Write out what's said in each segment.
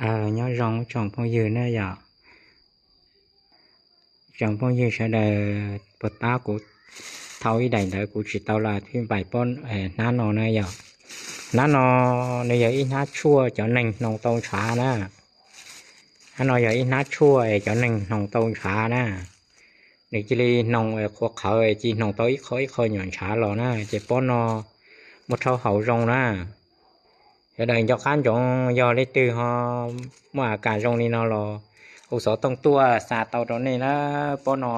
Nyob zoo tsoom phooj ywg na yom. Tsoom phooj ywg sawv daws puas tab kuv thau ib daim ntawd kuv tsis tau los thib npaim pob hnab no na yom. Hnab no nws yog ib hnab tshuaj cov neeg hnoos tau ntshav na. Hnab no yog ib hnab tshuaj es cov neeg hnoos tau ntshav na. Nws cia li hnoos qhuav qhawv cia li hnoos tau ib qho ib qho nyuam ntshav los na, ces pob no muab rhaub haus zoo na. Sawv daws nco qab ntsoov, yog leej twg ho muaj a kas zoo li no los hu xov tooj tuaj xa tau rau nej na. Pob no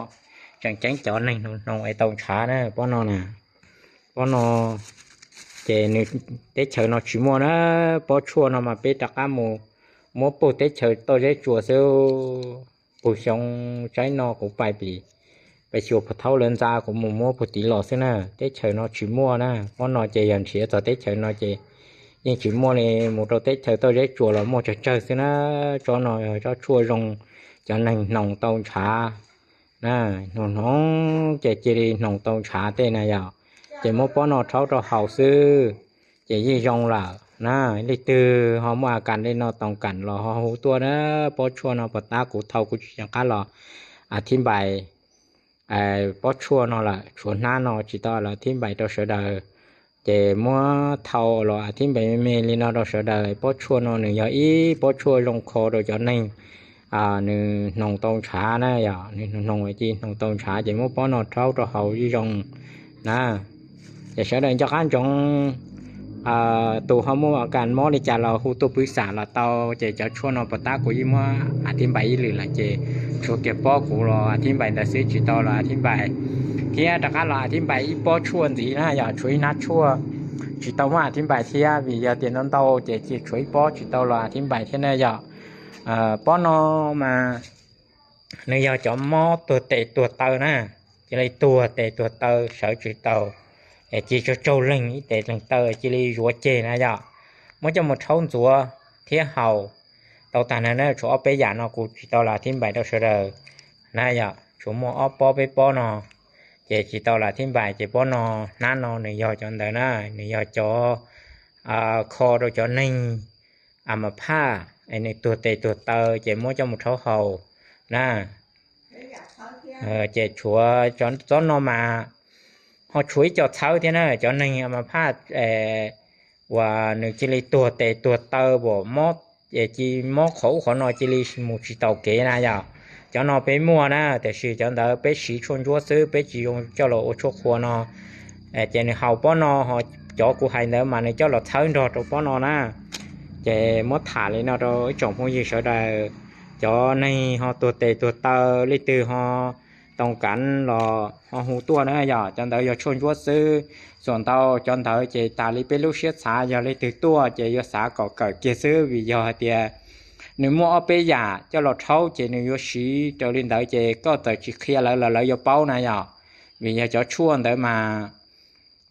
tseem ceeb cov neeg hnoos es tau ntshav na pob no na. Pob no ces nws teb chaws no tsis muaj na. Pob tshuaj no mas peb rov qab mus muab puag teb chaws Toj Zeb Tsuas xwb. Puag xyoo tsaib no kuv pais pim, pais xyuas puag thaub lawv ntxa kuv mus muab puag tid los xwb na. Teb chaws no tsis muaj na. Pob no ces yog nrhiav txog teb chaws no ces yeej tsis muaj li, mus rau teb chaws Toj Zeb Tsuas los muaj tsawg tsawg xwb na. Tsob no yog tsob tshuaj zoo cov neeg hnoos tau ntshav na. Hnoos hnoos ces cia li hnoos tau ntshav tej na yom. Ces muab pob no rhaub rau haus xwb ces yeej zoo lawm na. Leej twg ho muaj a kas li no toov kam los ho hu tuaj na. Pob tshuaj no puas tab kuv thau kuv tsis nco qab los a thib npaim pob tshuaj no lawm, tshuav hnab no tsis tau los thib npaim rau sawv daws. Ces muab thau los a thib npaim me me li no rau sawv daws. Pob tshuaj no nws yog ib pob tshuaj zoo kho rau cov neeg nws hnoos tau ntshav na yom. Nws hnoos cia li hnoos tau ntshav ces muab pob no rhaub rau haus yeej zoo na. Ces sawv daws nco qab ntsoov, tus ho muaj a kas mob li cas los hu tuaj pwb xam los tau. Ces cov tshuaj no puas tab kuv yeej muab a thib npaim ib lwm lawm ces tshuav kiag pob kuv los a thib npaim ntawd xwb, tsis tau los a thib npaim thiab. Rov qab los a thib npaim ib pob tshuaj ntxiv na yom, tshuav ib hnab tshuaj tsis tau muab a thib npaim thiab vim yog tias ntau ntau ces cia tshuav ib pob tsis tau los a thib npaim thiab na yom. Pob no mas nws yog cov mob tuag tes tuag taw na, cia li tuag tes tuag taw sawv tsis tau, es cia tsaug tsaug leeg ib tes leeg taw cia li zuav ceg na yom. Muab coj mus rhaub ntxuav thiab haus tau tag na. Tshuav ob peb yam no kuv tsis tau los thib npaim rau sawv daws na yom. Tshuav muaj ob pob peb pob no ces tsis tau los thib npaim. Ces pob no, hnab no nws yog cov ntawd na, nws yog cov kho rau cov neeg a ma phaj es nws tuag tes tuag taw ces muab coj mus rhaub haus na. Ces tshuav tsob no mas ho tshuav ib co txhawb thiab na. Cov neeg a ma phaj uas nws cia li tuag tes tuag taw pom mob, cia li mob qhov ub qhov no cia li mus tsis taus kev na yom. Cov no peb muaj na, tiam sis cov ntawd peb siv tshuaj ntsuab xwb, peb tsis zoo coj los ua tshuaj qhua no. Ces nws haus pob no, ho cov kuv hais ntawd mas nws coj los txhawb nrog rau pob no na. Ces muab tham li no rau ib tsoom phooj ywg sawv daws, cov neeg ho tuag tes tuag taw, leej twg ho tau kav los ho hu tuaj na yom. Cov ntawd yog tshuaj ntsuab xwb, txuas ntau cov ntawd ces tas li peb lub siab xav, yog leej twg tuaj ces yuav xav kom kawm kiag xwb, vim yog hais tias nws muaj ob peb yam coj los rhaub ces nws yuav siv raws li ntawd, ces koj txawm tsis qhia lawv los lawv yuav paub na yom. Vim yog cov tshuaj ntawd mas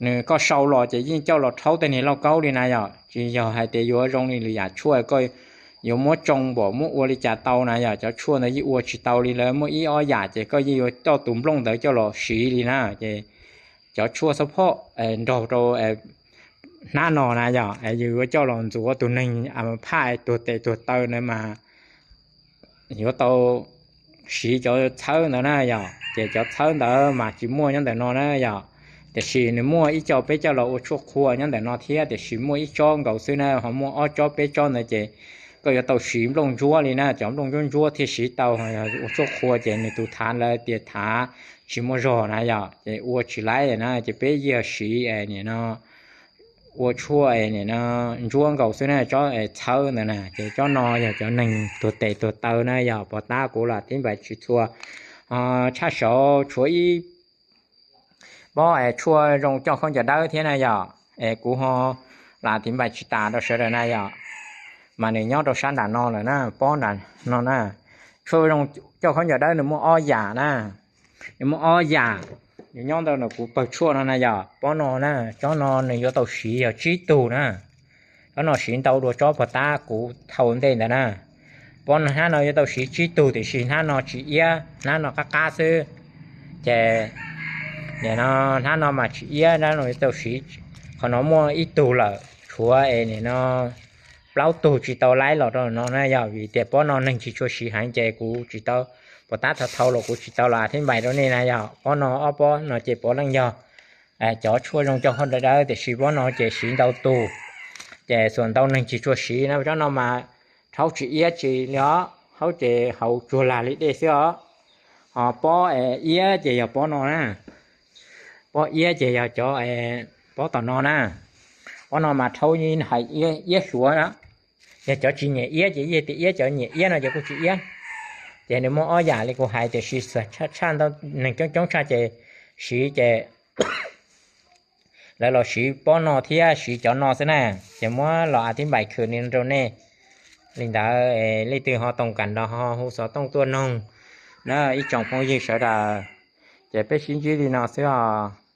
nws koj sau los ces yeej coj los rhaub tej niag lauj kaub li na yom. Tsis yog hais tias yuav zoo li lwm yam tshuaj koj yuav muab tsoo pom muab ua li cas tau na yom. Cov tshuaj ntawd yeej ua tsis tau li, lawv muaj ib ob yam ces koj yeej yuav coj tus nplooj ntawd coj los siv li na. Ces cov tshuaj xab phoj nrog rau hnab no na yom, yus yuav coj los ntxuav tus neeg a ma phaj tuag tes tuag taw na mas yuav tau siv cov txhawb ntawd na yom. Ces cov txhawb ntawd mas tsis muaj nyob ntawm no na yom, tiam sis nws muaj ib co peb coj los ua tshuaj qhua nyob ntawm no thiab, tiam sis muaj ib tsob nkaus xwb na, ho muaj ob tsob peb tsob ntawd ces koj yuav tau siv nplooj ntsuab li na, cov nplooj ntsuab ntsuab thiaj siv tau. Ua tshuaj qhua ces nws tus thav lawv tias thav tsis muaj zog na yom, ces ua tsis laib na, ces peb yog siv nim no ua tshuaj nim no ntsuab nkaus xwb na, tsob txhawb ntawd na. Ces tsob no yog cov neeg tuag tes tuag taw na yom, pov tab kuv los thib npaim tsis txhua tshaj saud. Tshuav ib pob es tshuaj zoo coj khaub ncaws dawb thiab na yom, es kuv ho lam thib npaim tsis tas rau sawv daws na yom, mas nws nyob rau sab nram no lawm na, pob nram no na. Tshuaj zoo coj khaub ncaws dawb nws muaj ob yam na, nws muaj ob yam, nws nyob ntawm kuv pawg tshuaj no na yom. Pob no na, tsob no nws yuav tau siv yog tsib tug na. Tsob no siv ntau dua tsob pov tab kuv thau ntej ntawd na. Pob no, hnab no yuav tau siv tsib tug, tiam sis hnab no tsis iab, hnab no qab qab xwb. Ces nim no hnab no mas tsis iab, hnab no yuav tau siv, qhov no muaj ib tug lawm, tshuav es nim no plaub tug tsis tau laib los rau no na yog vim tias pob no neeg tsis tshua siv heev ces kuv tsis tau, puas tab thaum thau los kuv tsis tau los a thib npais rau nej na yog pob no ob pob no ces puav leej yog cov tshuaj zoo coj hauj dawb dawb tiam sis pob no ces siv ntau tug ces xuas ntau neeg tsis tshua siv na. Tsob no mas rhaub tsis iab tsis li os, rhaub ces haus tsuag lag li dej xwb os. Ho pob iab ces yog pob no na, pob iab ces yog cov pob tom no na. Pob no mas rhaub hais iab xyuav na, yog cov tsis nyiam iab ces yog tias iab, cov nyiam iab no ces kuj tsis iab. Ces nws muaj ob yam li kuv hais tiam sis tshaj ntau neeg coob coob tshaj ces siv ces lawv los siv pob no thiab siv cov no xwb na. Ces muab los a thib npais khwm li rau nej. Li ntawd leej twg ho toom kam nrog ho hu xov tooj tuaj noog na ib tsoom phooj ywg sawv daws. Ces peb sib ntsib li no xwb os.